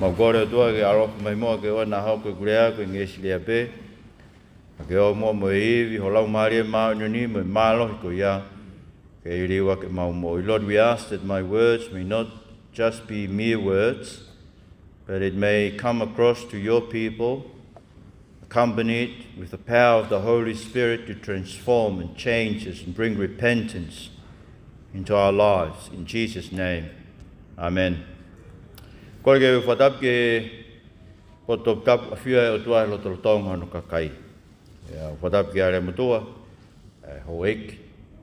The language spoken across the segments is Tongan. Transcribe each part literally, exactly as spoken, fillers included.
ʻOku ou kole ʻOtua ke ʻaloʻofa mai muʻa ke ʻoua naʻa hoko ʻeku lea ko e ngeʻesi lea pē, ka ke ʻoua muʻa mo e ivi ho Laumālie Māʻoniʻoni mo e mālohi ko ia, ke liliu ʻaki ʻemau moʻui. Lord, we ask that my words may not just be mere words, but it may come across to your people, accompanied with the power of the Holy Spirit to transform and change us and bring repentance into our lives. In Jesus' name, amen. Kole ke fakatapu ki he poto toputapu ʻafio ʻa e ʻOtua he lotolotonga hono kakai. ʻIo, fakatapu ki he ʻAlea Motuʻa, ʻa e houʻeiki,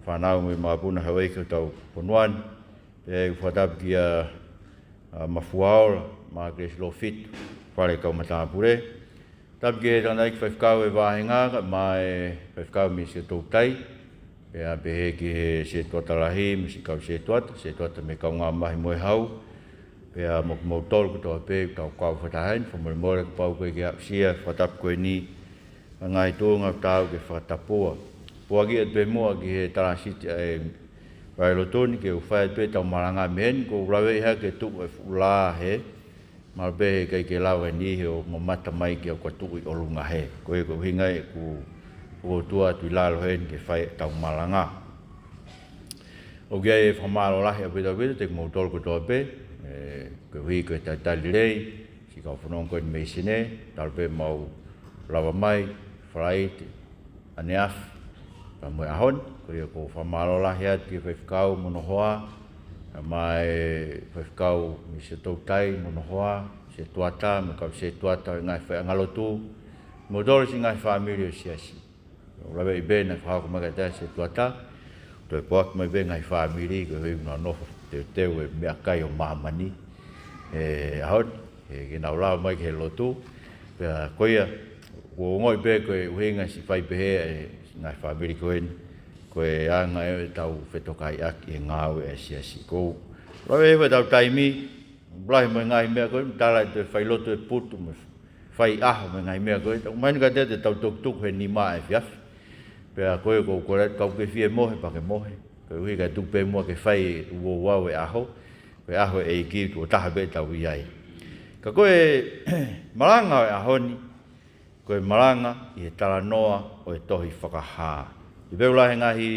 fānau mo e makapuna houʻeiki ʻo e tau fonua ni. Pea ʻoku ou fakatapu kia, ʻa, Mafuaola, Makelesi Lofitu, Fale Kau Matāpule. Tapu ki he tangataʻeiki faifekau ʻo e vāhenga, kae ʻumaʻā e faifekau mei Siaʻatoutai. Pea pehē ki he setuata lahi, mo e siʻi kau setuata, setuata mei he kaungāmamahi mo e hau. Pea mo kimoutolu kotoa pē, tau kau fakataha heni, fakamolemole kapau ʻoku ʻikai ke aʻusia e fakatapu ko eni ʻa e ngaahi tuʻunga ʻoku tau ke fakatapua. Puaki atu pē muʻa ki he talāsiti ʻa e vailotu ni ke u fai atu pē ʻetau malanga mei heni, ʻoku ou laveʻi hake e tuʻu e fuʻu lā hē, mahalo pē he ʻikai ke lava ʻe niʻihi ʻo mamata mai ki ai ka tuʻu ʻi ʻolunga hē. Ko e, ko e ʻuhinga ia ʻoku ou tuʻu atu ʻi lalo heni ke fai ʻetau malanga. ʻOku ʻi ai e fakamālō lahi ʻaupito ʻaupito kiate kimoutolu kotoa pē, ē, koeʻuhi ko e talitali lelei, siʻi kau fononga ko eni mei Sine, talu pē ʻemau lava mai, Falaite, ʻaneafi, pea mo e ʻaho ni, ko ia ʻoku ou fakamālō lahi atu ki he faifekau mo hono hoa, kae ʻumaʻā e faifekau mei Siaʻatoutai mo hono hoa, setuata, mo e kau setuata ʻo e ngaahi faiʻanga lotu, mo e tolu siʻi ngaahi fāmili ʻo e siasi. ʻOku ou laveʻi pē naʻe fakahoko mai kiate au e setuata, toe puaki mai pē ngaahi fāmili, koeʻuhi naʻe nofo teuteu e meʻakai ʻo māmani he ʻaho ni, he ʻikai ke nau lava mai ki he lotu. Pea ko ia, ʻoku ou ongoʻi pē ko e ʻuhinga siʻi fai pehē e ngaahi fāmili ko eni, ko e anga ē ʻetau fetokaiʻaki he ngāue ʻa e siasi. ʻOku ou laveʻi pē ʻetau taimi, lahi mo e ngaahi meʻa ko eni, tala e toe fai lotu e putu mo e fai ʻaho mo e ngaahi meʻa ko ē. Taku mai ni ka te te tau tukutuku he nima ʻa e efiafi. Pea ko e ʻoku ou kole atu kapau ʻoku ke fie mohe, pea ke mohe. Koeʻuhi ka tuku pē muʻa ke fai e uouau e ʻaho. Ko e ʻaho e ʻEiki tuʻo taha pē ʻe tau ʻi ai. Ka ko e malanga ʻo e ʻaho ni, ko e malanga ʻi he talanoa ʻo e tohi Fakahā. ʻI he pē ʻoku lahi e ngaahi,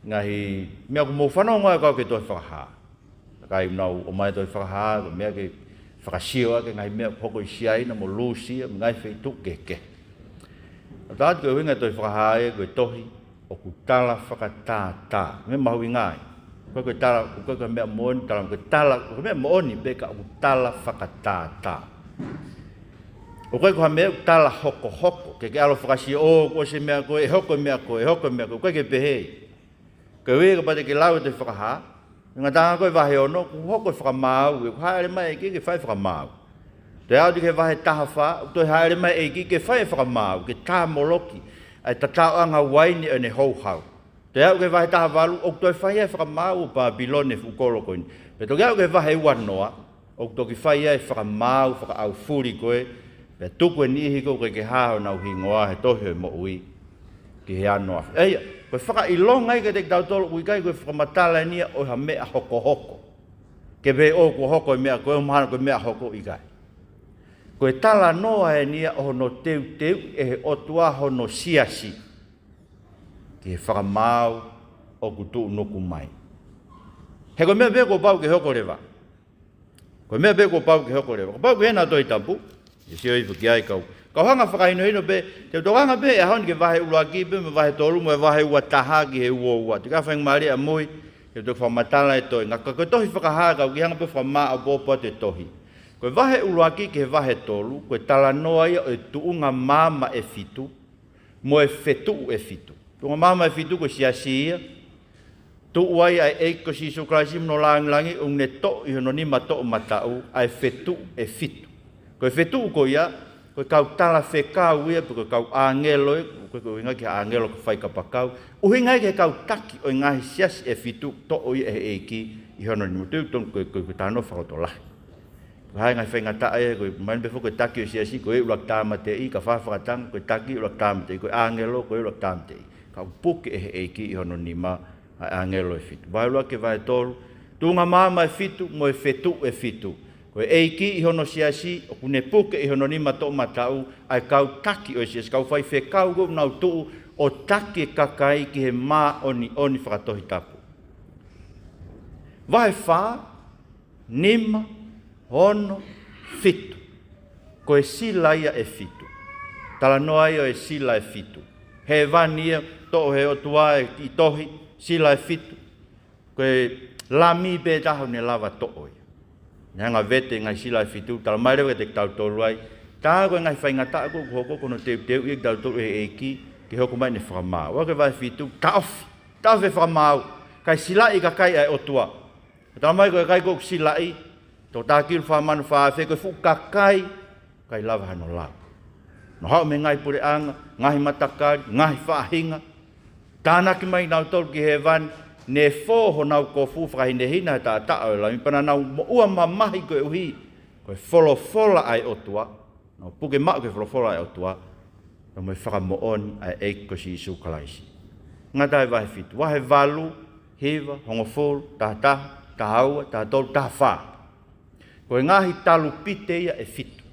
ngaahi meʻa ʻoku mou fanongo ai ʻo kau ki he tohi Fakahā. Kakai ʻoku nau ʻomai e tohi Fakahā, ko e meʻa ke fakasio ʻaki e ngaahi meʻa ʻoku hoko ʻi Siaina mo Lūsia, mo e ngaahi feituʻu kehekehe. Taʻu ko e ʻuhinga e tohi Fakahā ia, ko e tohi ʻoku tala fakatātā. Meʻa mahuʻinga ia. ʻOku ʻikai ko e tala, ʻoku ʻikai ko e meʻa moʻoni, tala, ko e tala, ko e meʻa moʻoni pē ka ʻoku tala fakatātā. ʻOku ʻikai ko ha meʻa ʻoku tala hokohoko, ke ke ʻalu ʻo fakasio, ʻo, kuo ʻosi e meʻa ko ē, ʻe hoko e meʻa ko ē, ʻe hoko e meʻa ko ē, ʻoku ʻikai ke pehē ia. Koeʻuhi kapau te ke lau e tohi Fakahā, ngataʻanga ko e vahe ono, kuo hoko e fakamaau, ʻoku hāʻele mai e ʻEiki ke fai e fakamaau. Toe aʻu ki he vahe taha fā, toe hāʻele mai e ʻEiki ke fai e fakamaau, ke tāmoloki ʻa e tataʻoʻanga uaine ʻo ʻene houhau. Toe aʻu ki he vahe taha valu, ʻoku toe fai ai e fakamaau ʻo Pāpilone fuʻu kolo ko eni. Pea toki aʻu ki he vahe ua noa, ʻoku toki fai ai e fakamaau fakaʻaufuli ko ē, pea tuku e niʻihi ko ē ʻoku ʻikai ke hā honau hingoa he tohi ʻo e moʻui ki he ano afi. ʻA ia, ko e fakaʻilonga ia kiate kitautolu ʻoku ʻikai ko e fakamatala eni ia ʻo ha meʻa hokohoko. Ke pehē ʻoku hoko e meʻa ko ē, mahalo ko e meʻa hoko, ʻikai. Ko e talanoa eni ia ʻo hono teuteuʻi ʻe he ʻOtua hono siasi ki he fakamaau ʻoku tuʻunuku mai. He ko e meʻa pē kuo pau ke hoko leva. Ko e meʻa pē kuo pau ke hoko leva. Kapau ʻoku ʻi hena Tohi Tapu, ʻe sio hifo ki ai kau. Kau hanga ʻo fakahinohino pē, te u tokanga pē he ʻaho ni ki he vahe ʻuluaki pea mo e vahe tolu mo e vahe ua taha ki he ua ua. Te u kau faingamālie ʻamui, te u toki fakamatala e toenga. Ka ko e tohi Fakahā ka u kiʻi hanga pē ʻo fakamāʻopoʻopo atu e tohi. Ko e vahe ʻuluaki ki he vahe tolu, ko e talanoa ia ʻo e tuʻunga maama ʻe fitu, mo e fetuʻu ʻe fitu. Tuʻunga maama ʻe fitu ko e siasi ia, tuʻu ai ʻa e ʻEiki ko Sīsū Kalaisi mei hono lāngilangi, ʻo ne toʻo ʻi hono nima toʻomataʻu ʻa e fetuʻu ʻe fitu. Ko e fetuʻu ko ia, ko e kau talafekau ia, pe ko e kau ʻāngelo ia, ko e, ko e ʻuhinga ki he ʻāngelo ko e fai kapakau. ʻUhinga ia ki he kau taki ʻo e ngaahi siasi ʻe fitu, toʻo ia ʻe he ʻEiki ʻi hono nima. Te u tonu ko e, ko e, ko e talanoa fakalotolahi. Ko e hā e ngaahi faingataʻa ia, ko e, mahino pē foki ko e taki ʻo e siasi, ko e ʻuluaki tāmateʻi, ka fai ha fakatanga, ko e taki ʻuluaki tāmateʻi, ko e ʻāngelo, ko e ʻuluaki tāmateʻi. Ka ʻoku puke ʻe he ʻEiki ʻi hono nima ʻa e ʻāngelo ʻe fitu. Vahe ʻuluaki ki he vahe tolu, tuʻunga maama ʻe fitu, mo e fetuʻu ʻe fitu. Ko e ʻEiki ʻi hono siasi, ʻoku ne puke ʻi hono nima toʻomataʻu ʻa e kau taki ʻo e siasi, kau faifekau ʻoku nau tuʻu ʻo taki e kakai ki he māʻoniʻoni fakatohitapu. Vahe fā, nima, ono, fitu. Ko e sila ia ʻe fitu. Talanoa ia ʻo e sila ʻe fitu. Hēvani ia, toʻo he ʻOtua ʻi he tohi, sila ʻe fitu. Ko e lami pē taha ʻoku ne lava toʻo ia. Naʻe anga vete ngaahi sila ʻe fitu, talamai leva kiate kitautolu ai. Tā ko e ngaahi faingataʻa ʻoku hoko ko hono teuteuʻi kitautolu ʻe he ʻEiki, ke hoko mai ʻene fakamaau. Vahe fitu, taʻofi. Taʻofi e fakamaau. Kae silaʻi e kakai ʻa e ʻOtua. Talamai ko e kakai ʻoku silaʻi, tokotaha kilu fā mano fā afe, ko e fuʻu kakai, ʻikai lava hano lau. Nau haʻu mei he ngaahi puleʻanga, ngaahi matakali, ngaahi faʻahinga. Tānaki mai nautolu ki hēvani, ne fō honau kofu fakahinehina he taʻataʻa ʻo e Lami, pea naʻa nau moʻua mamahi koeʻuhi ko e folofola ʻa e ʻOtua, nau puke maʻu ki he folofola ʻa e ʻOtua, pea mo e fakamoʻoni ʻa e ʻEiki ko Sīsū Kalaisi. Ngata ai vahe fitu, vahe valu, hiva, hongofulu, taha taha, taha ua, taha tolu, taha fā. Ko e ngaahi talupite ia ʻe fitu.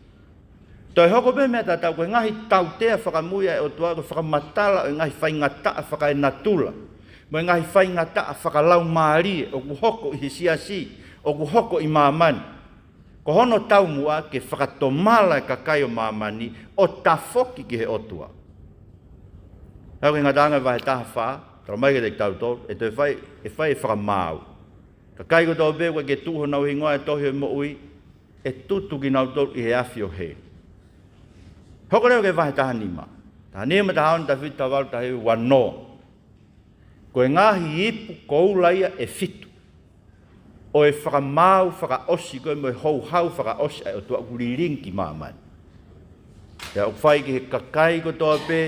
Toe hoko pē meʻa tatau, ko e ngaahi tautea fakamui ʻa e ʻOtua, ko e fakamatala ʻo e ngaahi faingataʻa fakaenatula, mo e ngaahi faingataʻa fakalaumālie, ʻoku hoko ʻi he siasi, ʻoku hoko ʻi māmani. Ko hono taumuʻa ke fakatomala e kakai ʻo māmani ʻo tafoki ki he ʻOtua. Hau ke ngataʻanga vahe taha fā, talamai kiate kitautolu, ʻe toe fai, ʻe fai e fakamaau. Kakai kotoa pē ʻoku ʻikai ke tuʻu honau hingoa he tohi ʻo e moʻui, ʻe tutu kinautolu ʻi he afi ʻo heli. Hoko leva ki he vahe taha nima. Taha nima, taha ono, taha fitu, taha valu, taha hiva, ua noa. Ko e ngaahi ipu koula ia ʻe fitu ʻo e fakamaau fakaʻosi ko ē mo e houhau fakaʻosi ʻa e ʻOtua ʻoku lilingi ki māmani. Pea ʻoku fai ki he kakai kotoa pē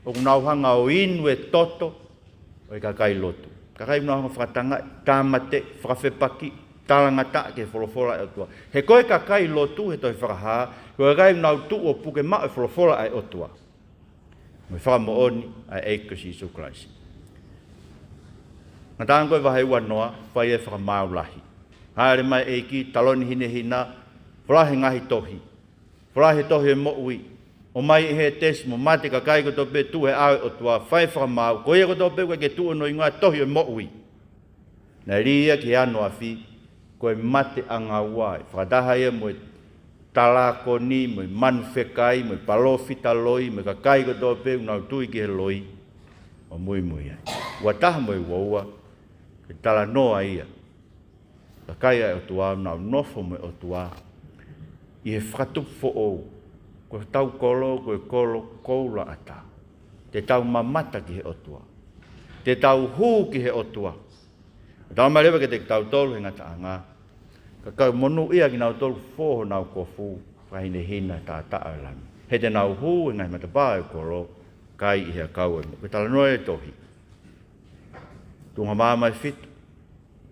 ʻoku nau hanga ʻo inu e toto ʻo e kakai lotu. Kakai ʻoku nau hanga ʻo fakatangaʻi, tāmateʻi, fakafepaki, talangataʻa ki he folofola ʻa e ʻOtua. He ko e kakai lotu he Tohi Fakahā, ko e kakai ʻoku nau tuʻu ʻo puke maʻu e folofola ʻa e ʻOtua mo e fakamoʻoni ʻa e ʻEiki ko Sīsū Kalaisi. Ngataʻanga ko e vahe ua noa, fai e fakamaau lahi. Hāʻele mai e ʻEiki, taloni hinehina, folahi e ngaahi tohi. Folahi e tohi ʻo e moʻui. ʻOmai ʻe Hētesi mo mate e kakai kotoa pē tuʻu he ʻao ʻo e ʻOtua, fai e fakamaau, ko ia kotoa pē ʻoku ʻikai ke tuʻu hono hingoa he tohi ʻo e moʻui. Naʻe lī ia ki he ano afi, ko e mate ʻanga ua ia, fakataha ia mo e talākoni, mo e manu fekai, mo e palōfita loi, mo e kakai kotoa pē ʻoku nau tui ki he loi, ʻo muimui ai. Ua taha mo e ua ua, ko e talanoa ia. Kakai ʻa e ʻOtua, nau nofo mo e ʻOtua ʻi he fakatupu foʻou, ko hotau kolo, ko e kolo koula ʻatā. Te tau mamata ki he ʻOtua. Te tau hū ki he ʻOtua. Talamai leva kiate kitautolu he ngataʻanga, ka kau monūʻia kinautolu ʻoku fō honau kofu fakahinehina he taʻataʻa ʻo e Lami. He te nau hū he ngaahi matapā ʻo e kolo, kai ʻi he ʻakau ʻo e moʻui. Ko e talanoa ʻo e tohi. Tuʻunga maama ʻe fitu,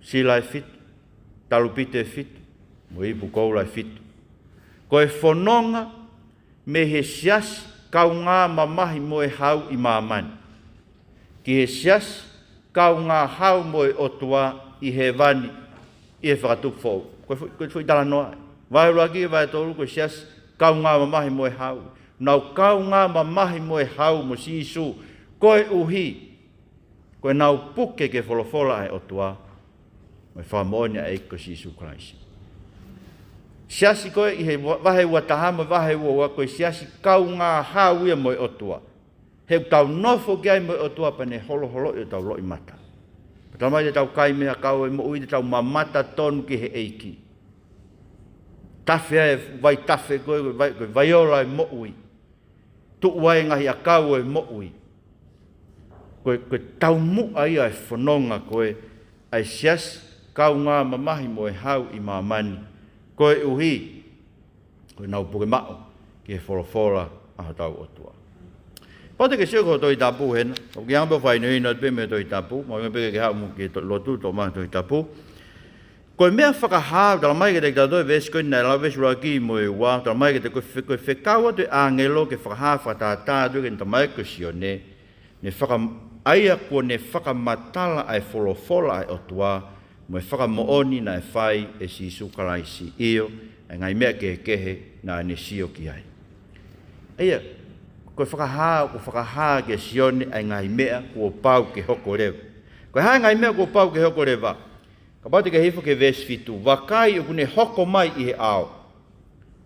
sila ʻe fitu, talupite ʻe fitu, mo e ipu koula ʻe fitu. Ko e fononga mei he siasi kaungā mamahi mo e hau ʻi māmani ki he siasi kaungā hau mo e ʻOtua ʻi hēvani ʻi he fakatupu foʻou. Ko e foʻi, ko e foʻi talanoa. Vahe ʻuluaki, vahe tolu, ko e siasi kaungā mamahi mo e hau. Nau kaungā mamahi mo e hau mo Sīsū, koeʻuhi ko ʻenau puke ki he folofola ʻa e ʻOtua mo e fakamoʻoni ʻa e ʻEiki ko Sīsū Kalaisi. Siasi ko ē ʻi he va-, vahe ua taha mo e vahe ua ua, ko e siasi kaungā hau ia mo e ʻOtua. He ʻoku tau nofo ki ai mo e ʻOtua pea ne holoholoʻi hotau loʻimata. Pea talamai te tau kai mei he ʻakau ʻo e moʻui, te tau mamata tonu ki he ʻEiki. Tafe ai e vaitafe ko ē, ko e vai, ko e vaiola ʻo e moʻui. Tuʻu ai e ngaahi ʻakau ʻo e moʻui. Ko e, ko e taumuʻa ia e fononga ko ē ʻa e siasi kaungā mamahi mo e hau ʻi māmani. Koeʻuhi ko ʻenau puke maʻu ki he folofola ʻa hotau ʻOtua. Pau te ke sio ki he Tohi Tapu hena, ʻoku ʻikai pē ʻo fai noa atu pē mei he Tohi Tapu, mo ʻikai pē ke haʻu mo ke to-, lotu toʻo mai e Tohi Tapu. Ko e meʻa fakahā, talamai kiate kitautolu he veesi ko eni naʻe lau, veesi ʻuluaki mo e ua, talamai kiate, ko e fe-, ko e fekau atu e ʻāngelo ke fakahā fakatātā atu ki heʻene tamaiki ko Sione, ne faka-, ʻa ia kuo ne fakamatala ʻa e folofola ʻa e ʻOtua, mo e fakamoʻoni naʻe fai ʻe Sīsū Kalaisi. ʻIo, ʻa e ngaahi meʻa kehekehe naʻa ne sio ki ai. ʻA ia, ko e fakahā, ko e fakahā kia Sione ʻa e ngaahi meʻa kuo pau ke hoko leva. Ko e hā e ngaahi meʻa kuo pau ke hoko leva? Kapau te ke hifo ki he veesi fitu: Vakai, ʻoku ne hoko mai ʻi he ʻao.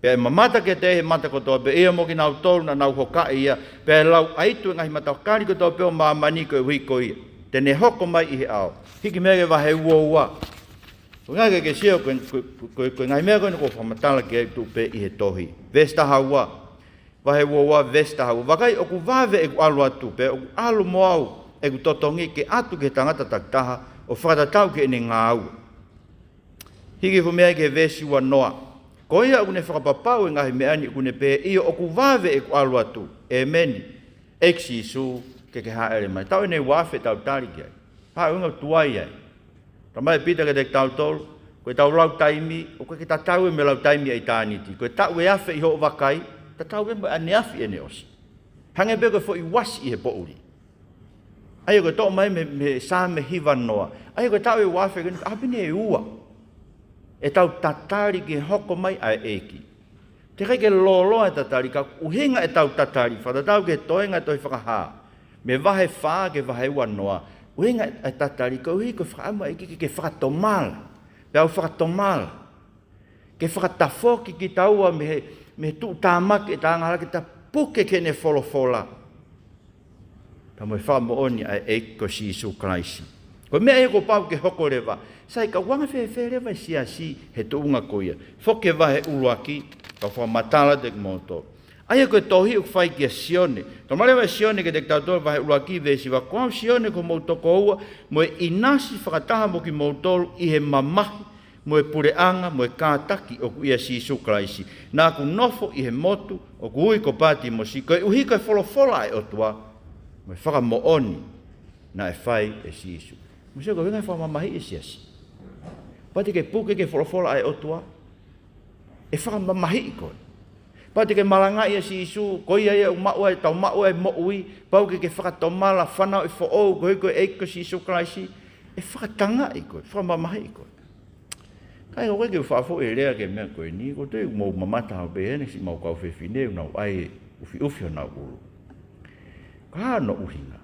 Pea ʻe mamata kiate ia ʻi he mata kotoa, pea ʻi ai mo kinautolu naʻa nau hokaʻi ia, pea ʻe lauʻaitu ʻa e ngaahi matakali kotoa pē ʻo māmani koeʻuhi ko ia. Te ne hoko mai ʻi he ʻao. Hiki mei ai ki he vahe uaua. Ko e ngaahi ke ke sio, ko e, ko e, ko e, ko e ngaahi meʻa ko eni kuo fakamatala ki ai ʻoku tuʻu pē ʻi he tohi. Veesi taha ua. Vahe uaua, veesi taha ua: Vakai, ʻoku vave ʻeku ʻalu atu, pea ʻoku ʻalu mo au ʻeku totongi ke ʻatu ki he tangata takitaha ʻo fakatatau ki heʻene ngāue. Hiki hifo mei ai ki he veesi uanoa: Ko ia ʻoku ne fakapapauʻi ʻa e ngaahi meʻa ni ʻoku ne pehē, ʻio, ʻoku vave ʻeku ʻalu atu. ʻĒmeni. ʻEiki Sīsū, ke ke hāʻele mai. Taʻu ʻeni ʻe uaafe ʻetau tali ki ai. Hā e ʻuhinga ʻoku tuai ai? Talamai ʻe Pita kiate kitautolu, ko ʻetau lau taimi, ʻoku ʻikai ke tatau ia mo e lau taimi ʻa ʻitāniti. Ko e taʻu ʻe afe ʻi hoʻo vakai, tatau ia mo e ʻaneafi ʻene ʻosi. Hangē pē ko e foʻi uasi ʻi he poʻuli. ʻA ia ko e toʻo mai mei, mei he Saame hiva noa. ʻA ia ko e taʻu ʻe uaafe, ko eni, ʻaho pē eni ʻe ua ʻetau tatali ki he hoko mai ʻa e ʻEiki. Teʻeki ai ke lōloa e tatali, ka ʻuhinga ʻetau tatali, fakatatau ki he toenga e tohi Fakahā, mei he vahe fā ki he vahe uanoa. ʻUhinga e tatali, koeʻuhi ko e fakaʻamu ʻa e ʻEiki ke, ke fakatomala. Pea u fakatomala. Ke fakatafoki kitaua mei he, mei he tuʻutāmaki ʻeta angahala, ke ta puke ki heʻene folofola. Pea mo e fakamoʻoni ʻa e ʻEiki ko Sīsū Kalaisi. Ko e meʻa ia kuo pau ke hoko leva. Sai, ka ʻoku anga fēfē leva e siasi he tuʻunga ko ia? Foki ki he vahe ʻuluaki, kau fakamatala atu kiate kimoutolu. ʻA ia ko e tohi ʻoku fai kia Sione. Talamai leva ʻe Sione kiate kitautolu, vahe ʻuluaki, veesi hiva: Ko au Sione ko homou tokoua, mo e ʻinasi fakataha mo kimoutolu ʻi he mamahi, mo e puleʻanga, mo e kātaki ʻoku ʻia Sīsū Kalaisi, naʻa ku nofo ʻi he motu ʻoku ui ko Pātimosi, koeʻuhi ko e folofola ʻa e ʻOtua, mo e fakamoʻoni naʻe fai ʻe Sīsū. Mou sio ko e ʻuhinga e fakamamahiʻi e siasi. Pea te ke puke ki he folofola ʻa e ʻOtua, ʻe fakamamahiʻi koe. Pea te ke malangaʻi ʻa Sīsū, ko ia ia ʻoku maʻu ai, tau maʻu ai e moʻui, pau ke ke fakatomala, fanauʻi foʻou, koeʻuhi ko e ʻEiki ko Sīsū Kalaisi, ʻe fakatangaʻi koe, fakamamahiʻi koe. Kāinga, ʻoku ʻikai ke u fakafoʻi e lea ki he meʻa ko eni, ko e toe ʻoku mou mamata hau pē heni siʻi mau kau fefine, ʻoku nau ʻai ʻufiʻufi honau ʻulu. Ko e hā hono ʻuhinga?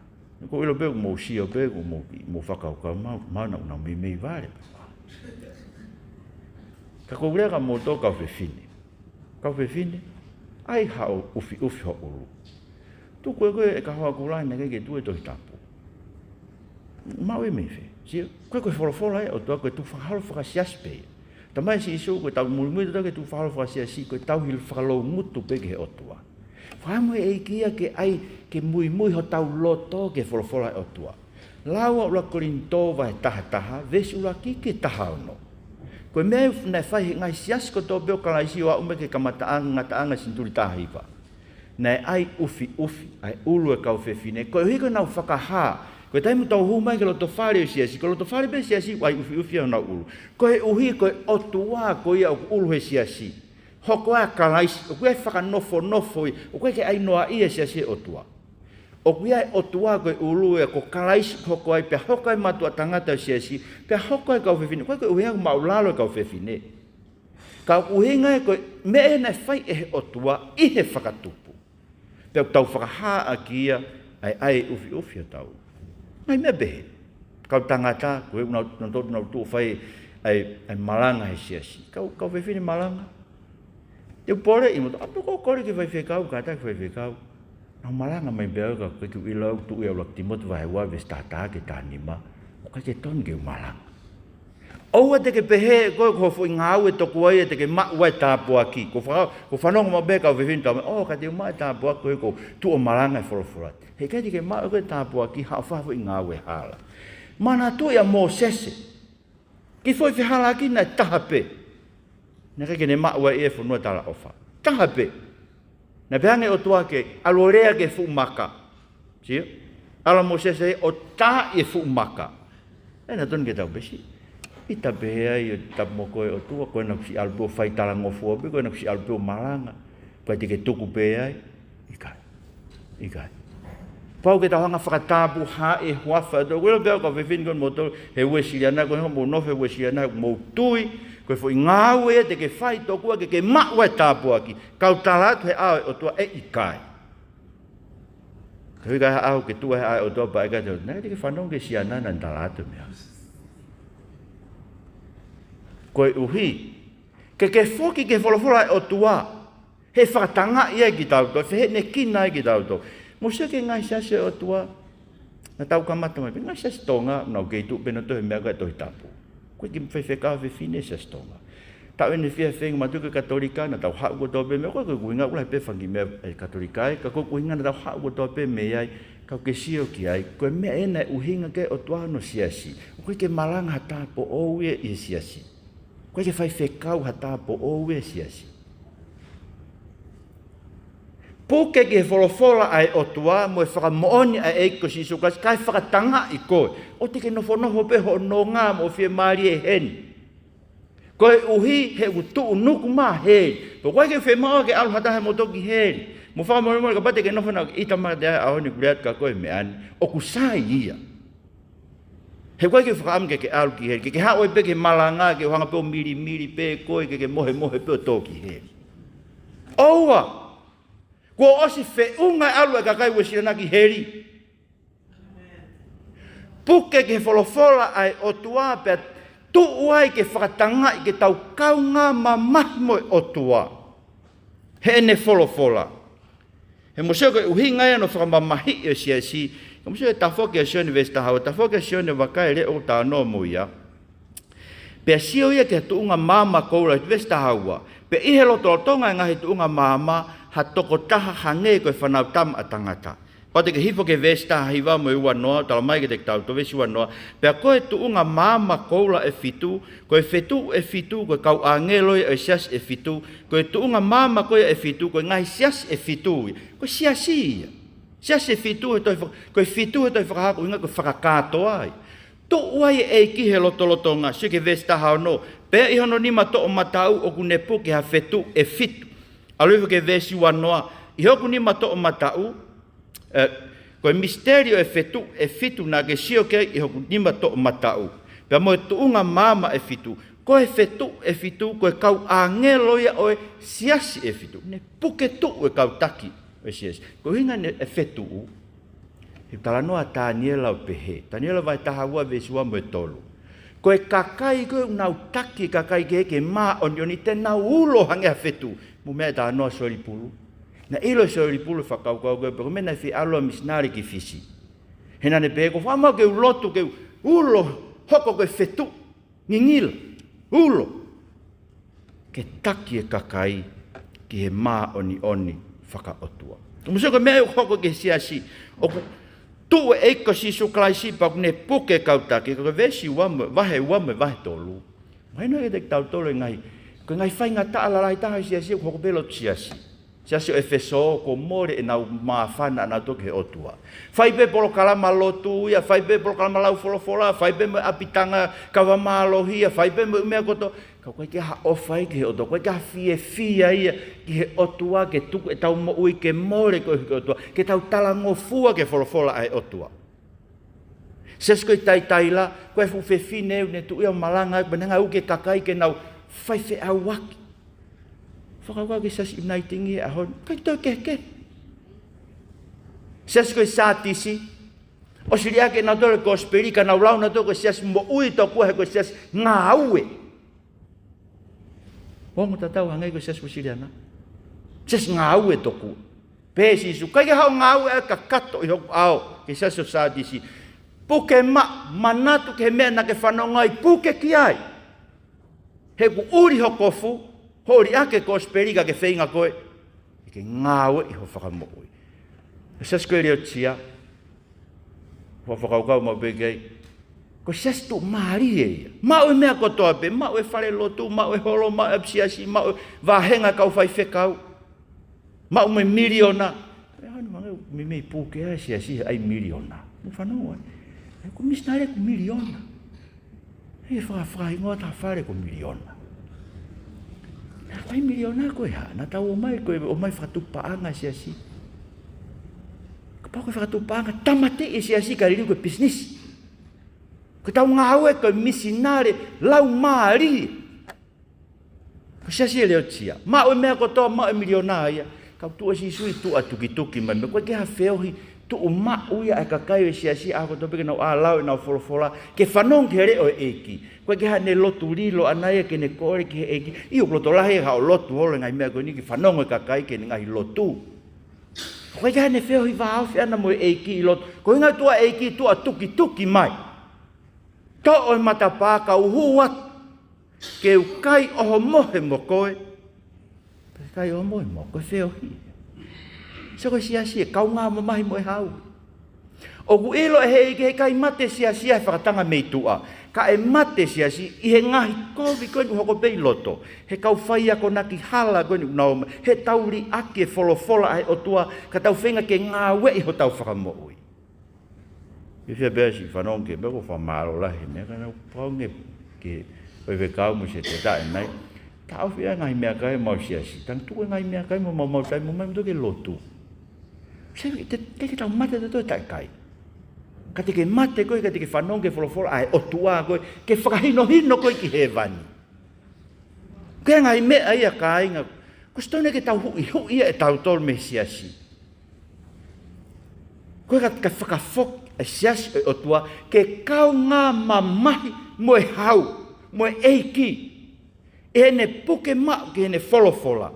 Ko e ʻilo pē ʻoku mou sio pē, ʻoku mou, mou fakakaukau, mau, mau nau, nau meimei vale. Ka ko e lea kia moutolu kau fefine. Kau fefine, ʻai haʻo ʻufiʻufi ho ʻulu. Tuku ē ko e, ʻe ka hoa kulai naʻe ʻikai ke tuʻu he Tohi Tapu. Maʻu ia mei fē? Sio, ko e, ko e folofola ē ʻa e ʻOtua, ko e tukufakaholo fakasiasi pē ia. Talamai ʻe Sīsū, ko ʻetau muimui ʻatautolu ki he tukufakaholo fakasiasi, ko ʻetau hili fakaloungutu pē ki he ʻOtua. Fakaʻamu e ʻEiki ia ke ʻai, ke muimui hotau loto ki he folofola ʻa e ʻOtua. Lau ʻa ʻuluaki Kolinitō vahe taha taha, veesi ʻuluaki ki he taha ono. Ko e meʻa naʻe fai ʻe he ngaahi siasi kotoa pē ʻo Kalaisi ʻo aʻu mai ki he kamataʻanga, ngataʻanga e senituli taha hiva. Naʻe ʻai ʻufiʻufi ʻa e ʻulu e kau fefine, koeʻuhi ko ʻenau fakahā. Ko e taimi ʻoku tau hū mai ki he loto fale ʻo e siasi, ko e loto fale pē siasi ʻoku ʻai ʻufiʻufi honau ʻulu. Koeʻuhi ko e ʻOtua ko ia ʻoku ʻulu he siasi. Hoko ʻa Kalaisi, ʻoku ʻi ai e fakanofonofo ia, ʻoku ʻikai ke ʻai noaʻia e siasi ʻe he ʻOtua. ʻOku ʻi ai e ʻOtua ko e ʻulu ia, ko Kalaisi ʻoku hoko ai, pea hoko ai e mātuʻa tangata ʻo e siasi, pea hoko ai e kau fefine, ʻoku ʻikai ko e ʻuhinga ʻoku māʻulalo e kau fefine. Ka ʻoku ʻuhinga ia ko e meʻa naʻe fai ʻe he ʻOtua ʻi he fakatupu. Pea ʻoku tau fakahā ʻaki ia ʻa e ʻai ʻufiʻufi ʻo tau. Ngaahi meʻa pehē. Kau tangata, ko e ʻuhinga naʻa nau, nau tuʻu ʻo fai ʻa e, ʻa e malanga he siasi. Kau, kau fefine malanga. Te u poleʻi mo, ʻa, pea ko e kole ki he faifekau, kātaki faifekau. Nau malanga mai pē au ka ʻoku ʻikai ke u ʻilo au, tuʻu ia ʻuluaki Tīmote vahe ua veesi taha taha ki he taha nima. ʻOku ʻikai ke tonu ke u malanga. ʻOua te ke pehē ʻe koe ko hoʻo foʻi ngāue tokua ia te ke maʻu ai e tāpuaki. Ko e fa-, ko e fanongo maʻu pē kau fefine talamai, ʻō, ka te u maʻu e tāpuaki ko e, ko e tuʻu ʻo malanga e folofola. He ʻikai te ke maʻu ʻe koe e tāpuaki, haʻo fai ha foʻi ngāue hala. Manatuʻi ʻa Mōsese. Kiʻi foʻi fehālaaki naʻe taha pē. Naʻe ʻikai ke ne maʻu ai e fonua talaʻofa. Taha pē. Naʻe pehē ange ʻe he ʻOtua ke ʻalu ʻo lea ki he fuʻu maka. Sio? ʻAlu ʻa Mōsese ʻo tā ʻi he fuʻu maka. ʻE, naʻe tonu ke tau pehē siʻi. ʻIta pehē ai ʻoku tapu mo koe ʻOtua, ko ena kuo u siʻi ʻalu pē ʻo fai talangofua pē, ko ena kuo u siʻi ʻalu pē ʻo malanga. Ko e te ke tuku pē ai. ʻIkai. ʻIkai. Pau ke tau hanga ʻo fakatapui e huafa ʻo e ʻOtua. Ko e ʻilo pē au kau fefine ko eni moutolu he Uēsiliana, ko e ʻuhinga ʻoku mou nofo he Uēsiliana, ʻoku mou tui Ko e foʻi ngāue ia te ke fai tokua ke ke maʻu ai e tāpuaki. Kau tala atu he ʻao ʻo e ʻOtua ʻe ʻikai. Ka ʻi ai ha ʻaho ke tuʻu he ʻao ʻo e ʻOtua pea ʻikai te u, naʻe te ke fanongo ki he siana naʻa ne tala atu e meʻa. Koeʻuhi, ke ke foki ki he folofola ʻa e ʻOtua, he fakatangaʻi ai kitautolu, feheʻenekina ai kitautolu. Mou sio ki he ngaahi siasi ʻo e ʻOtua, naʻa tau kamata mai pē, ngaahi siasi Tonga, naʻa nau kei tuʻu pē ʻo tohi e meʻa ko ē Tohi Tapu. ʻOku ʻikai ke faifekau ha fefine he siasi Tonga. Taʻu ʻeni ʻe fiha feinga matuku e Katolika, naʻa tau haʻu kotoa pē mei ai, ʻoku ʻikai ke ʻuhinga ʻoku lahi pē fanga kiʻi meʻa ʻa e Katolika, ka ʻoku ʻikai ke ʻuhinga, naʻa tau haʻu kotoa pē mei ai, ka ʻoku ke sio ki ai, ko e meʻa ʻeni naʻe ʻuhinga ki ai e ʻOtua hono siasi. ʻOku ʻikai ke malanga ha tāupoʻou ia ʻi he siasi. ʻOku ʻikai ke faifekau ha tāupoʻou ia he siasi. Puke ki he folofola ʻa e ʻOtua mo e fakamoʻoni ʻa e ʻEiki ko Sīsū Kalaisi, kae fakatangaʻi koe. ʻOua te ke nofonofo pē hoʻo nonga mo hoʻo fiemālie heni. Koeʻuhi he ʻoku tuʻunuku mai heli. Pea ʻoku ʻikai ke fiemaʻu ke ʻalu ha taha ʻe moutolu ki heli. Mou fakamolemole kapau te ke nofo naʻa ke ʻita mai ʻi he ʻaho ni, kuo ʻikai ke ʻoatu ʻe koe e meʻa ni. ʻOku sai ia. He ʻoku ʻikai ke fakaʻamu ke ke ʻalu ki heli. Ke ke haʻu ai pē ke malanga, ke ʻohanga pē ʻo milimili pē koe, ke ke mohemohe pē ʻo tō ki heli. ʻOua. Kuo ʻosi feʻunga e ʻalu e kakai Uēsiliana ki heli. Puke ki he folofola ʻa e ʻOtua pea tuʻu ai ke fakatangaʻi ke tau kaungā mamahi mo e ʻOtua. Heʻene folofola. He mou sio ko e ʻuhinga ia hono fakamamahiʻi ʻo e siasi. Ka mou sio he tafoki ʻa Sione veesi taha ua, tafoki ʻa Sione vakai e leʻo ʻoku talanoa mo ia. Pea sio ia ki ha tuʻunga maama koula, veesi taha ua. Pea ʻi he lotolotonga e ngaahi tuʻunga maama, ha tokotaha hangē ko e Fānautama ʻa Tangata. Pea te ke hifo ki he veesi taha hiva mo e ua noa, talamai kiate kitautolu veesi ua noa. Pea ko e tuʻunga maama koula ʻe fitu, ko e fetuʻu ʻe fitu, ko e kau ʻāngelo ia ʻo e siasi ʻe fitu, ko e tuʻunga maama ko ia ʻe fitu, ko e ngaahi siasi ʻe fitu ia. Ko e siasi ia. Siasi ʻe fitu he tohi faka-, ko e fitu he tohi fakahā ʻoku ʻuhinga ko e fakakātoa ia. Tuʻu ai e ʻEiki he lotolotonga, sio ki he veesi taha ono, pea ʻi hono nima toʻomataʻu ʻoku ne puke ha fetuʻu ʻe fitu. ʻAlu hifo ki he veesi ua noa, ʻi hoku nima toʻomataʻu, ē, ko e misiteli ʻo e fetuʻu ʻe fitu naʻa ke sio ki ai ʻi hoku nima toʻomataʻu. Pea mo e tuʻunga maama ʻe fitu, ko e fetuʻu ʻe fitu, ko e kau ʻāngelo ia ʻo e siasi ʻe fitu. Ne puke tuʻu e kau taki ʻo e siasi. Ko e ʻuhinga ʻene fetuʻu, he talanoa ʻa Taniela ʻo pehē. Taniela vahe taha ua veesi ua mo e tolu. Ko e kakai ko ē ʻoku nau taki e kakai kehe ke māʻoniʻoni te nau ulo hangē ha fetuʻu. Mou meaʻi e talanoa ʻa Soilipulu. Naʻe ʻilo ʻe Soilipulu e fakakaukau ko ē, pea ko e meʻa naʻe fie ʻalu ai e misinale ki Fisi. He naʻa ne pehē ko e fakaʻamu ke u lotu ke u ulo hoko ko e fetuʻu. Ngingila, ulo. Ke taki e kakai ki he māʻoniʻoni fakaʻotua. Mou sio ko e meʻa ʻoku hoko ki he siasi, ʻoku tuʻu e ʻEiki ko Sīsū Kalaisi pea ʻoku ne puke e kau taki, ko e veesi ua mo, vahe ua mo e vahe tolu. Mahino kiate kitautolu e ngaahi, ko e ngaahi faingataʻa lalahi taha ʻo e siasi ʻoku hoko pē he lotu siasi. Siasi ʻo ʻEfesō, kuo mole ʻenau māfana ʻanautolu ki he ʻOtua. Fai pē polokalama lotu ia, fai pē polokalama lau folofola, fai pē mo e ʻapitanga kava mālohi ia, fai pē mo e meʻa kotoa. Ka ʻoku ʻikai ke ʻi ai ha ʻofa ia ki he ʻOtua, ʻoku ʻikai ke ʻi ai ha fiefia ia ki he ʻOtua ke tuku ʻetau moʻui ke mole koeʻuhi ko e ʻOtua, ke tau talangofua ki he folofola ʻa e ʻOtua. Siasi ko ē ʻi Taiataila, ko e fuʻu fefine ʻoku ne tuʻu ia ʻo malanga, pea ne hanga ʻo uki e kakai ke nau fai feʻauaki. Fakakaukau ki he siasi Uniting he ʻaho ni, ʻikai toe kehekehe. Siasi ko ē ʻi Sātisi, ʻosi liʻaki ʻenautolu e kosipeli, ka nau lau ʻenautolu ko e siasi moʻui tokua he ko e siasi ngāue. Ongo tatau hangē ko e siasi Uēsiliana. Siasi ngāue tokua. Pehē ʻe Sīsū, ʻikai ke haʻu ʻo ngāue ʻa e kakato ʻi hoku ʻao, ki he siasi ʻo Sātisi. Puke maʻu, manatu ki he meʻa naʻa ke fanongo ai, puke ki ai. He ʻoku ʻuli ho kofu, hoʻo liʻaki e kosipeli ka ke feinga koe ke ngāueʻi ho fakamoʻui. Siasi ko ē ʻi Leotisia, ʻoku ou fakakaukau maʻu pē ki ai. Ko e siasi tuʻumālie ia. Maʻu e meʻa kotoa pē, maʻu e fale lotu, maʻu e holo, maʻu e ʻapisiasi, maʻu e vāhenga kau faifekau. Maʻu mo e miliona. ʻE hanu mange meimei puke ai e siasi he ʻai miliona. Mou fanongo ai. ʻE ko e misinale ko e miliona. ʻE fakafaingoa ta fale ko e miliona. Naʻa ko e miliona ko e hā, naʻa tau ō mai ko e ō mai fakatupaʻanga e siasi. Kapau ko e fakatupaʻanga, tāmateʻi e siasi kae liliu ko e pisinisi. Ko ʻetau ngāue ko e misinale laumālie. Ko e siasi ʻi Leotisia. Maʻu e meʻa kotoa, maʻu e miliona ia. Ka ʻoku tuʻu ʻa Sīsū ʻi tuʻa tukituki mai. Ko e ʻikai ha feohi tuʻumaʻu ia ʻa e kakai ʻo e siasi ʻa kotoa pē ke nau ʻā ʻo lau ʻenau folofola, ke fanongo ki he leʻo ʻo e ʻEiki. Ko e ʻikai haʻane lotu lilo ʻana ia ke ne kole ki he ʻEiki. ʻIo, ʻoku loto lahi ʻa e lotu holo e ngaahi meʻa ko eni ke fanongo e kakai ki heʻene ngaahi lotu. Ko e ʻikai haʻane feohi vāofi ʻana mo e ʻEiki ʻi loto. Ko e ʻuhinga ʻoku tuʻu ʻa e ʻEiki ʻi tuʻa tukituki mai. Toʻo e matapā kau hū atu. Ke u kai ʻo homohe mo koe. Pea kai ʻo homohe mo koe, feohi. Sio ko e siasi ʻe kaungā mamahi mo e hau. ʻOku ʻilo ʻe he ʻEiki he ʻikai mate siasi he fakatanga mei tuʻa. Ka ʻe mate siasi ʻi he ngaahi kovi ko eni ʻoku hoko pē ʻi loto. He kau fai akonaki hala ko eni ʻoku nau ō mai. He tau liʻaki e folofola ʻa e ʻOtua. Ka tau feinga ke ngāueʻi hotau fakamoʻui. ʻI fē pea siʻi fanongo ki he meʻa ko e fakamālō lahi he meʻa ka nau pau nge ke ʻoive kau mo se te taʻe nai. Taʻofi ʻa e ngaahi meʻakai ʻemau siasi. Tangi tuku e ngaahi meʻakai mo mau mau tai mo mai mo toki lotu. Se te, te ke tau mate te toe taʻe kai. Ka te ke mate koe, ka te ke fanongo ki he folofola ʻa e ʻOtua koe, ke fakahinohino koe ki hēvani. Ko e ngaahi meʻa ia kāinga, ko e sitone ke tau huʻi, huʻi ia ʻe tautolu mei he siasi. Ko e ka, ka fakafoki e siasi ʻo e ʻOtua, ke kaungā mamahi mo e hau, mo e ʻEiki. ʻI heʻene puke maʻu ki heʻene folofola.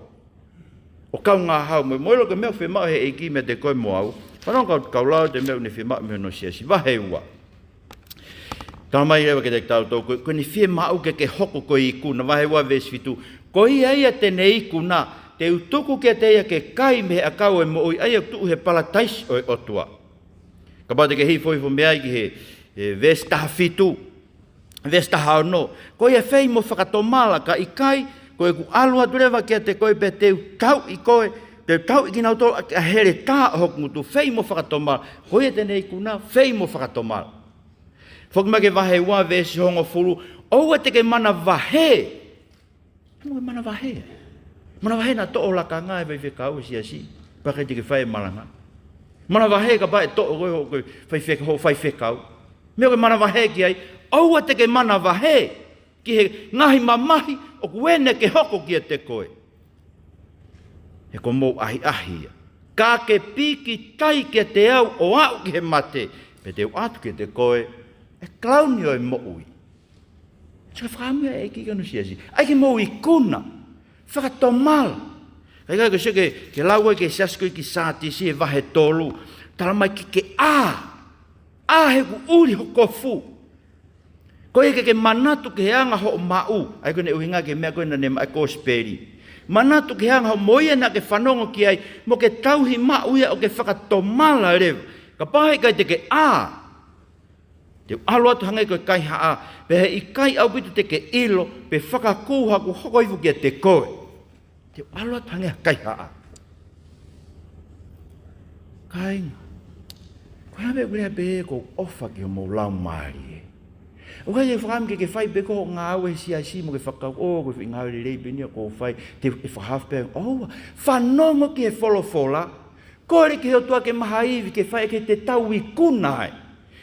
ʻO kaungā hau mo, mo ʻilo ko e meʻa ʻoku fiemaʻu he ʻEiki meiate koe mo au. Fanongo kau, kau lau atu e meʻa ʻoku ne fiemaʻu mei hono siasi. Vahe ua. Talamai leva kiate kitautolu, ko, ko ʻene fiemaʻu ke ke hoko ko e ikuna, vahe ua veesi fitu. Ko ia ia te ne ikuna, te u tuku kiate ia ke kai mei he ʻakau ʻo e moʻui, ʻa ia ʻoku tuʻu he palataisi ʻo e ʻOtua. Kapau te ke hifohifo mei ai ki he, he veesi taha fitu, veesi taha ono. Ko ia fei mo fakatomala ka ʻikai, ko ʻeku ʻalu atu leva kiate koe pea te u tauʻi koe, te u tauʻi kinautolu ʻaki ʻa e heletā ʻo hoku ngutu, fei mo fakatomala. Ko ia te ne ikuna, fei mo fakatomala. Foki mai ki he vahe ua veesi hongofulu, ʻoua te ke manavahē. Mo ke manavahē. Manavahē naʻa toʻo lakanga e faifekau e siasi. Pea ʻikai te ke fai e malanga. Manavahē kapau ʻe toʻo koe hoʻo faifekau, hoʻo faifekau. Meʻa ʻoku ke manavahē ki ai. ʻOua te ke manavahē ki he ngaahi mamahi ʻoku ʻene ke hoko kiate koe. He ko homou ʻahiʻahi ia. Ka ke pīkitai kiate au ʻo aʻu ki he mate, pea te u ʻatu kiate koe e kalauni ʻo e moʻui. Sio ki he fakaʻamu ia ʻa e ʻEiki ki hono siasi. ʻAi ke mou ikuna. Fakatomala. Ka ʻikai ko e sio ki he, ki he lau ʻa e siasi ko ē ki Sātisi he vahe tolu. Talamai ke ke ʻā. ʻĀ he ʻoku ʻuli ho kofu. Ko ia ke ke manatu ki he anga hoʻo maʻu. ʻAi ko ʻene ʻuhinga ki he meʻa ko ē naʻa ne maʻu e kosipeli. Manatu ki he anga hoʻo, mo ia naʻa ke fanongo ki ai. Mo ke tauhi maʻu ia ʻo ke fakatomala leva. Kapau he ʻikai te ke ʻā. Te u ʻalu atu hangē ko e kaihaʻa, pea he ʻikai ʻaupito te ke ʻilo, pe fakakū haʻaku hoko hifo kiate koe. Te u ʻalu atu hangē ha kaihaʻa. Kāinga, ko e hā e meʻa ʻoku lea pē ʻoku ou ʻofa ki hoʻomou laumālie. ʻOku ʻikai ke fakaʻamu ke ke fai pē ko hoʻo ngāue he siasi mo ke fakakaukau, ʻō, ko e foʻi ngāue lelei pē eni ʻoku ou fai, te u fakahaofi pē, ʻoua, fanongo ki he folofola, kole ki he ʻOtua ke maʻu ha ivi ke fai ʻaki ʻete tau ikuna ai.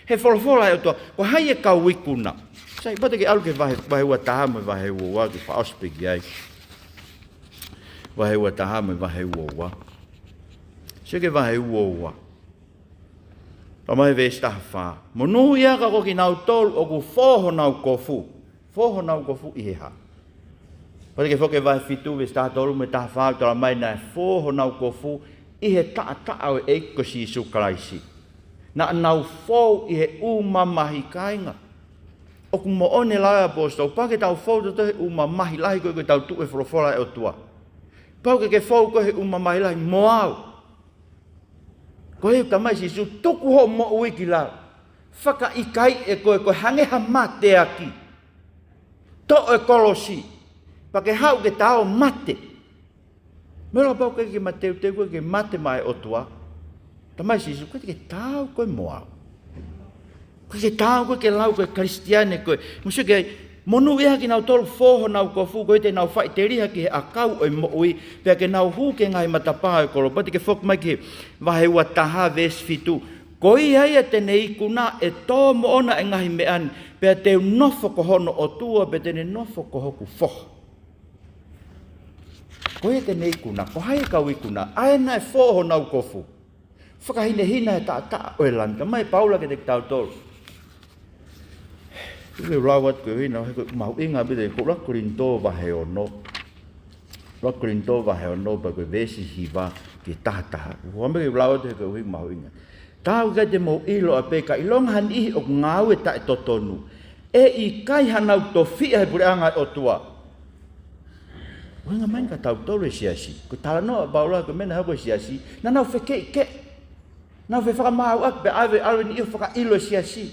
He folofola ʻa e ʻOtua, ko hai e kau ikuna. Sai, kapau te ke ʻalu ki he vahe, vahe ua taha mo e vahe ua ua ke fakaʻosi pē ki ai. Vahe ua taha mo e vahe ua ua. Sio ki he vahe ua ua. Talamai veesi taha fā. Monūʻia ka ko kinautolu ʻoku fō honau kofu. Fō honau kofu ʻi he hā? Pea te ke foki ki he vahe fitu, veesi taha tolu mo e taha fā, talamai naʻe fō honau kofu ʻi he taʻataʻa ʻo e ʻEiki ko Sīsū Kalaisi. Naʻa nau fou ʻi he ʻū mamahi, kāinga. ʻOku moʻoni e lau ʻa e ʻaposetolo, pau ke tau fou tautolu he ʻū mamahi lahi ko ē ʻoku tau tuʻu he folofola ʻa e ʻOtua. Pau ke ke fou koe he ʻū mamahi lahi mo au. Ko e talamai ʻe Sīsū, tuku hoʻo moʻui ki lalo. Fakaʻikaiʻi koe, ko e hangē ha mateaki. Toʻo e kolosi. Pea ke haʻu ke ta ō ʻo mate. Meʻa lava pau ke ke mateuteu koe ke mate maʻá e ʻOtua. Talamai ʻe Sīsū, ʻoku ʻikai te ke taau koe mo au. ʻOku ʻikai ke taau koe ke lau ko e Kalisitiane koe. Mou sio ki ai, monūʻia kinautolu fō honau kofu, ko ia te nau faʻiteliha ki he ʻakau ʻo e moʻui, pea ke nau hū ki he ngaahi matapā ʻo e kolope. Pea te ke foki mai ki he vahe ua taha veesi fitu. Ko ia ia te ne ikuna, ʻe tō moʻona e ngaahi meʻa ni, pea te u nofo ko hono ʻOtua, pea te ne nofo ko hoku foha. Ko ia te ne ikuna, ko hai e kau ikuna? ʻA ē naʻe fō honau kofu. Fakahinehina he taʻataʻa ʻo e Lami. Talamai ʻe Paula kiate kitautolu. Ko e lau atu ko ē ʻuhinga, he ko e mahuʻinga ʻaupito, ko e ʻuluaki Kolinitō vahe ono. ʻUluaki Kolinitō vahe ono pea ko e veesi hiva ki he taha taha. Ko e meʻa ke lau atu he ko e ʻuhinga mahuʻinga. Taau ke te mou ʻilo ʻapē ka ʻilonga ha niʻihi ʻoku ngāue taʻetotonu, ʻe ʻikai hanau tofiʻa he puleʻanga ʻo e ʻOtua. ʻUhinga mai kia tautolu e siasi. Ko e talanoa ʻa Paula ko e meʻa naʻe hoko he siasi, naʻa nau fekeʻikeʻi. Nau fefakamāuʻaki pea ʻave, ʻave niʻihi ʻo fakaʻilo e siasi.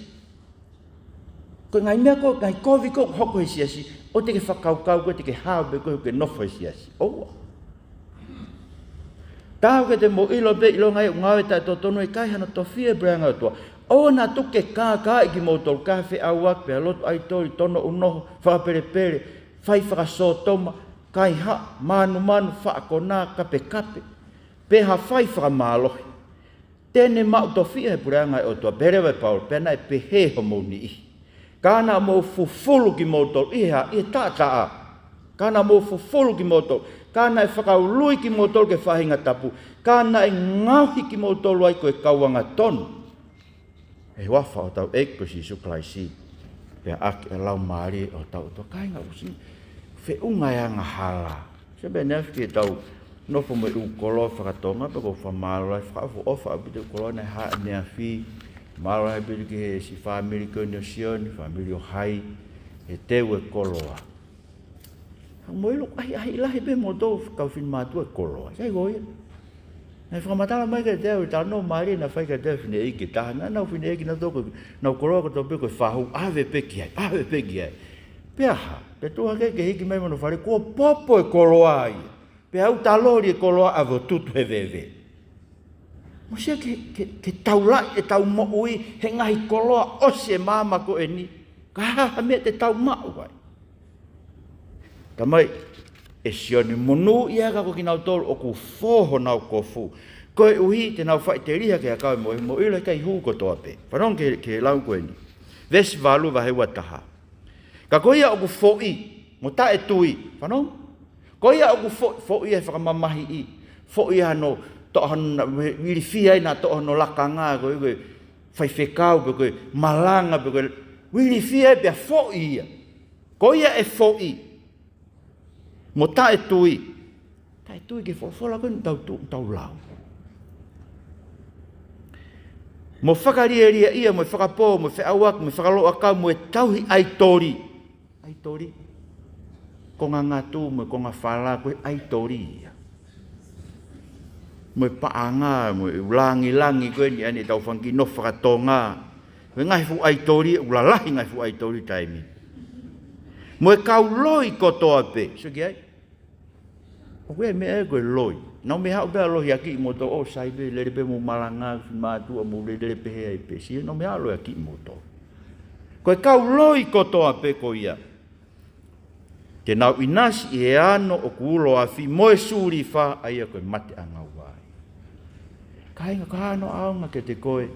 Ko e ngaahi meʻa ko ē, ngaahi kovi ko ē ʻoku hoko he siasi, ʻoua te ke fakakaukau ko ē te ke hao pē koe ke nofo he siasi. ʻOua. Taau ke te mou ʻilo pē ʻilonga ʻoku ngāue taʻetotonu ʻe ʻikai hano tofiʻa he puleʻanga ʻo e ʻOtua. ʻOua naʻa tuku ke kākaaʻi kimoutolu, ka feʻauaki pea lotu ʻaitoli, tono ʻunoho, fakapelepele, fai fakasōtoma, kaihaʻa, mānumanu, faʻa konā, kapekape, pe ha fai fakamālohi. Te ne maʻu tofiʻa he puleʻanga ʻo e ʻOtua. Pehē leva ʻe Paula, pea naʻe pehē homou niʻihi. Ka naʻa mou fufulu kimoutolu ʻi he hā? ʻI he taʻataʻa. Ka naʻa mou fufulu kimoutolu. Ka naʻe fakaului kimoutolu ki he faʻahinga tapu. Ka naʻe ngaohi kimoutolu ai ko e kau angatonu ʻi he huafa ʻo hotau ʻEiki ko Sīsū Kalaisi, pea ʻaki e Laumālie ʻo hotau ʻOtua. Kāinga, ʻoku siʻi feʻunga e angahala. Sio pē ʻaneafi ki heʻetau nofo mo e ʻū koloa faka-Tonga, pea ʻoku ou fakamālō lahi, fakaʻofoʻofa ʻaupito e ʻū koloa naʻe haʻu ʻaneafi. Mālō lahi ʻaupito ki he siʻi fāmili ko eni ʻo Sione, fāmili ʻo Hai, he teu e koloa. Mou ʻilo ʻoku ʻahiʻahi lahi pē moutolu kau finemātuʻa e koloa. Sai ko ia. Naʻe fakamatala mai kiate au e talanoa mālie naʻe fai kiate au e fineʻeiki ʻe taha. Naʻa nau fineʻeiki naʻa nau toko, nau koloa kotoa pē ko e fahu, ʻave pē ki ai, ʻave pē ki ai. Pea hā, pea tuʻu hake ke hiki mai mei hono fale, kuo popo e koloa ia. Pea ʻoku taloli e koloa ʻave ʻo tutu he veve. Mou sio ki he, ki he, ki he taulaʻi ʻetau moʻui he ngaahi koloa ʻosi e māmani ko eni. Ka hā ha meʻa te tau maʻu ai? Talamai ʻe Sione, monūʻia ka ko kinautolu ʻoku fō honau kofu, koeʻuhi te nau faʻiteliha ki he ʻakau ʻo e moʻui. Mou ʻilo ʻe ʻikai hū kotoa pē. Fanongo ki he, ki he lau ko eni. Veesi valu vahe ua taha. Ka ko ia ʻoku foʻi mo taʻetui. Fanongo? Ko ia ʻoku fo-, foʻi he fakamamahiʻi. Foʻi hano, toʻo hano, ilifia ai naʻa toʻo hono lakanga, ko e, ko e faifekau, pe ko e malanga, pe ko e ilifia ai pea foʻi ia. Ko ia ʻe foʻi mo taʻetui. Taʻetui ki he folofola ko eni naʻa tau tu-, tau lau. Mo fakalielia ia, mo e fakapō, mo e feʻauaki, mo e fakaloʻakau, mo e tauhi ʻaitoli. ʻAitoli. Konga ngatu, mo e konga fala, ko e ʻaitoli ia. Mo e paʻanga, mo e langilangi ko eni ʻa ʻetau fanga kiʻi nofo faka-Tonga. Ko e ngaahi fuʻu ʻaitoli, ʻoku lalahi ngaahi fuʻu ʻaitoli taimi. Mo e kau loi kotoa pē. Sio ki ai. ʻOku ʻi ai e meʻa ko e loi. Naʻa mou haʻu pē ʻo lohiakiʻi moutolu, ʻo sai pē, lele pē mou malanga, finemātuʻa mou lele, lele pehē ai pē. Sio, naʻa mou haʻu ʻo lohiakiʻi moutolu. Ko e kau loi kotoa pē ko ia. Te nau ʻinasi ʻi he ano ʻoku ulo afi mo e sulifa, ʻa ia ko e mate ʻangaua ia. Kāinga, ko e hā hono ʻaonga kiate koe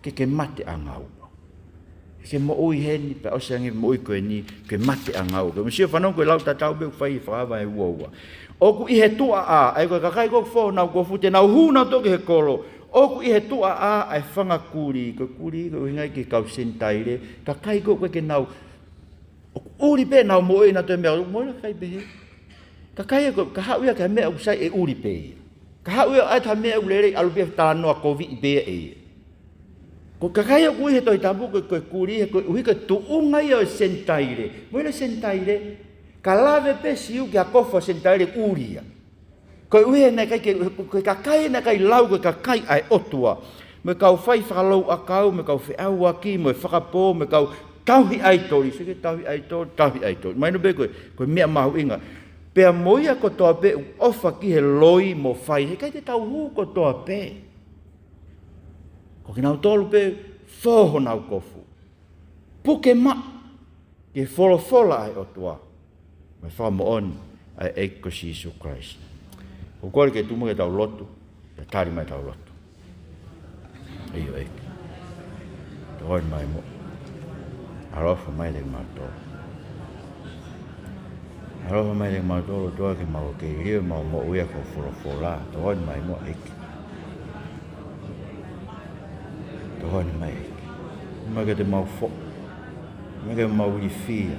ke ke mate ʻangaua? Ke moʻui heni, pea ʻosi ange moʻui ko eni, ke mate ʻangaua. Ke mou sio fanongo ko e lau tatau pē ʻoku fai he Fakahā vahe ua ua. ʻOku ʻi he tuʻa ʻā, ʻa ia ko e kakai ko ē ʻoku fō honau kofu, te nau hū nautolu ki he kolo. ʻOku ʻi he tuʻa ʻā ʻa e fanga kulī, ko e kulī, ko e ʻuhinga ia ki he kau Senitaile, kakai ko ē ʻoku ʻikai ke nau ʻoku ʻuli pē ʻenau moʻui ʻi he ʻū meʻa, moʻui ʻa e kakai pehē. Kakai ē ko ē, ka haʻu ia ki ha meʻa ʻoku sai, ʻe ʻuli pē ia. Ka haʻu ia ʻo ʻai ha meʻa ʻoku lelei, ʻalu pē ia talanoa koviʻi pē ia ʻe ia. Ko e kakai ʻoku ui he Tohi Tapu ko e, ko e kulī, he koeʻuhi ko e tuʻunga ia ʻo e Senitaile. Moʻui ʻa e Senitaile, ka lave pē Siu ki ha kofu ʻa e Senitaile, ʻuli ia. Koeʻuhi he naʻe ʻikai ke, ko e kakai naʻe ʻikai lau ko e kakai ʻa e ʻOtua. Mo e kau fai fakalouʻakau, mo e kau feʻauaki, mo e fakapō, mo e kau tauhi ʻaitoli. Sio ki he tauhi ʻaitoli, tauhi ʻaitoli. Mahino pē ko e, ko e meʻa mahuʻinga. Pea mo ia kotoa pē ʻoku ʻofa ki he loi mo fai, he ʻikai te tau hū kotoa pē. Ko kinautolu pē fō honau kofu. Puke maʻu ki he folofola ʻa e ʻOtua mo e fakamoʻoni ʻa e ʻEiki ko Sīsū Kalaisi. ʻOku ou kole ke tuʻu mai ke tau lotu, pea tali mai ʻetau lotu. ʻIo ʻEiki. Tokoni mai muʻa. ʻAlofa mai kiate kimautolu. ʻAloha mai leva kimautolu, ʻOtua, ke mau kei liliu ʻemau moʻui ʻaki hoʻo folofola. Tokoni mai muʻa ʻEiki. Tokoni mai ʻEiki. Mai ke te mau fo. Mai ke mau ilifia.